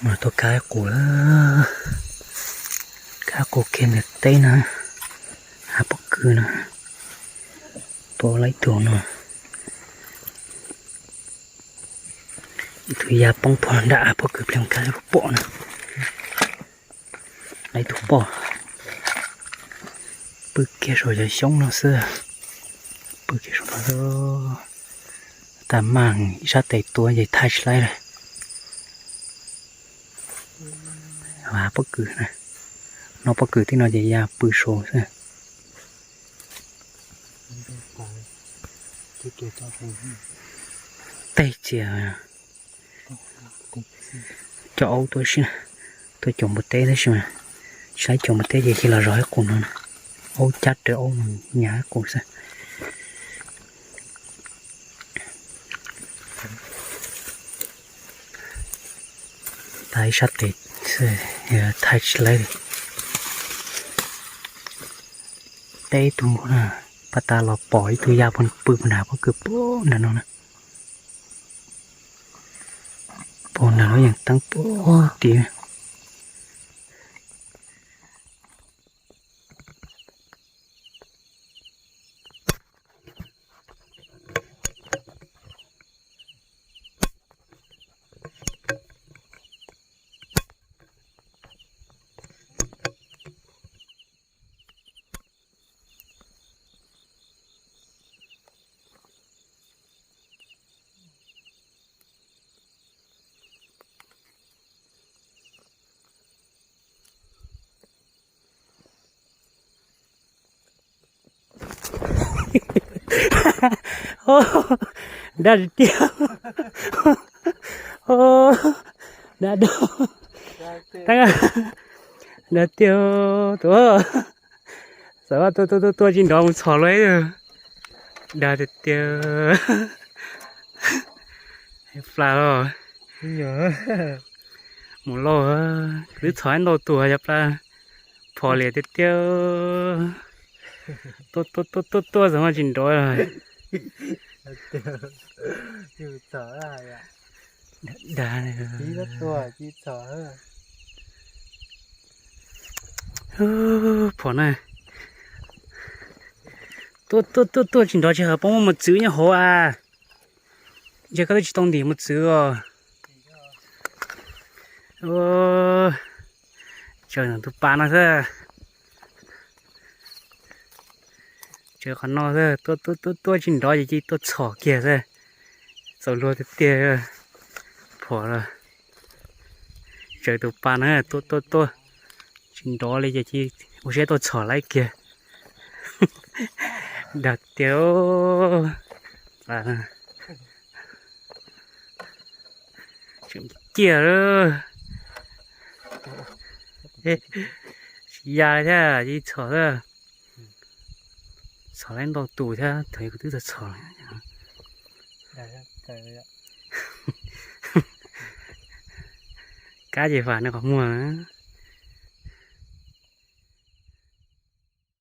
Mas tuaj kav qus, kav qus kiag ntawm teb no, hav pob kws no, tua lawm ib tug no, ib tug ya poob puag nram hav pob kws pliag kav pom no, lawm ib tug poj, pw kiag saum cov xyoob no xwb, pw kiag saum no xwb, tag mam ib sab tes tua ces thaij tsis laib lawm. Hav pob kws, nov pob kws tib no ces ya pw saud xwb. Tej txias cov aub tuaj si, tuaj caum npua teb tab sis mas tsis laib caum npua teb ces cia los zov ib qus no, aub cab rawv aub mus nyas ib qus xwb. Tag ib sab tes, thaij tsis laib li. Teb ib tug npua na, pab tas los pom ib tug ya pw nram pob kws puag nram no na. Puag nram lub yees teeb puag tid. Dag tiag tiag. Dag dag. Dag tiag tus. Xav tuaj tuaj tuaj tuaj tsis nrov mus txhom luaj. Dag tiag tiag. Plas los mus lauj, twb txhom ib ntau tus yog plas phom liam tiag tiag. Tuaj tuaj tuaj tuaj txog no tsis nrov. Dag. Phom na. Tuaj tuaj tuaj tuaj tsis nrov tsis hawv poob muaj mos txwv nyob hauv a. Ntshe koj twb tsis tau ntim mos txwv os. Tsaws tus pas no xwb. Tsaws qhov no xwb, tuaj tuaj tuaj tuaj tsis nrov ces cia tuaj txhom kiag xwb. Txaus luag tiag tiag. Phom los tsaws tus pas na, tuaj tuaj tuaj tsis nrov li ces cia ua siab tuaj txhom laib kiag. Dag tiag. Tseem ciaj lawm. Tsis ya thiab, cia txhom xwb. Txhom laib ntau tus thiab, thaum kuv twb txhom txhom. Kab ces vam nws qhov muag.